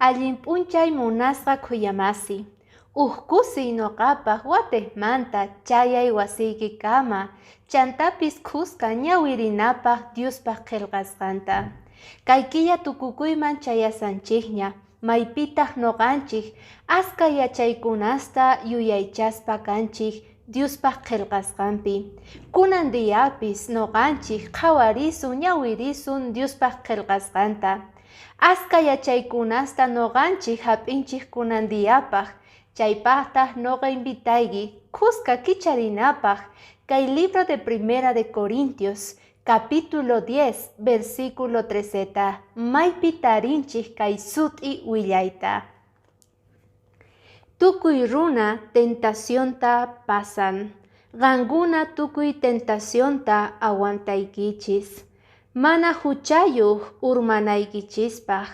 Allin p'unchay munasqa khuyamasi. Uj kusiy noqapaq watejmanta chayay wasiykikama chantapis khuska ñawirinapaq Diospaq qhelqasqanta. Kay killa tukukuyman chayasanchikña, maypitaq noqanchik aska yachaykunasta yuyaychaspa kanchik Diospaq qhelqasqanpi. Kunan diyapis noqanchik qhawarisun ñawirisun Diospaq qhelqasqanta. Aska yachaykunasta noqanchik hap'inchik kunan diyapaq, chaypaqtaq noqa invitayki khuska kicharinapaq kay libro de Primera de Corintios, capítulo 10, versículo 13 maypi tarinchik kay sut'i willayta. Tukuy runa tentacionta pasan. Qankuna tukuy tentacionta aguantaykichis. Mana huchayuq urmanaykichispaq.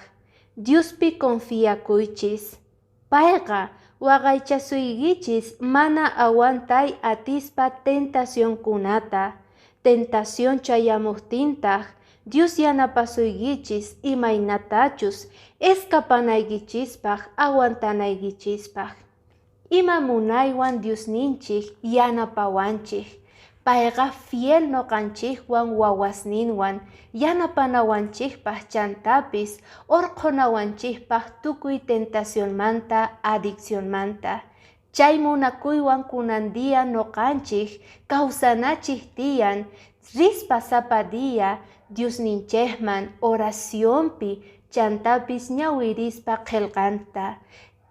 Diospi confiakuychis. Payqa waqaychasuykichis mana aguantay atispa tentacionkunata. Tentación chayamuqtintaq Dios yanapasuykichis imaynatachus escapanaykichispaq aguantanaykichispaq. Ima munaywan Diosninchik yanapawanchik. Payqa fiel noqanchikwan wawasninwan yanapanawanchikpaq chantapis urqhunawanchikpaq tukuy tentacionmanta adiccionmanta. Chay munakuywan kunan día noqanchik kawsanachik tiyan rispa sapa día Diosninchikman oracionpi chantapis ñawirispa qhelqanta.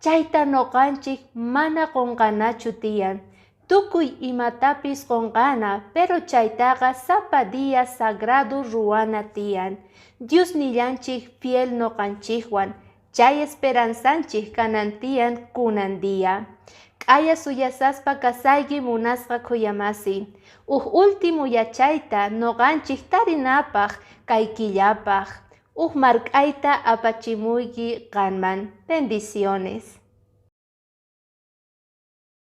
Chayta noqanchik mana qunqanachu tiyan. Tukuy imatapis qunqana, pero chaytaqa sapa día sagrado ruwana tiyan. Diosnillanchik fiel noqanchikwan, chay esperanzanchik kanan tiyan kunan día. K'aya suyasaspa kasayki munasqa khuyamasi. Uj último yachayta noqanchik tarinapaq kay killapaq. Uj mark'ayta apachimuyki qanman. Bendiciones.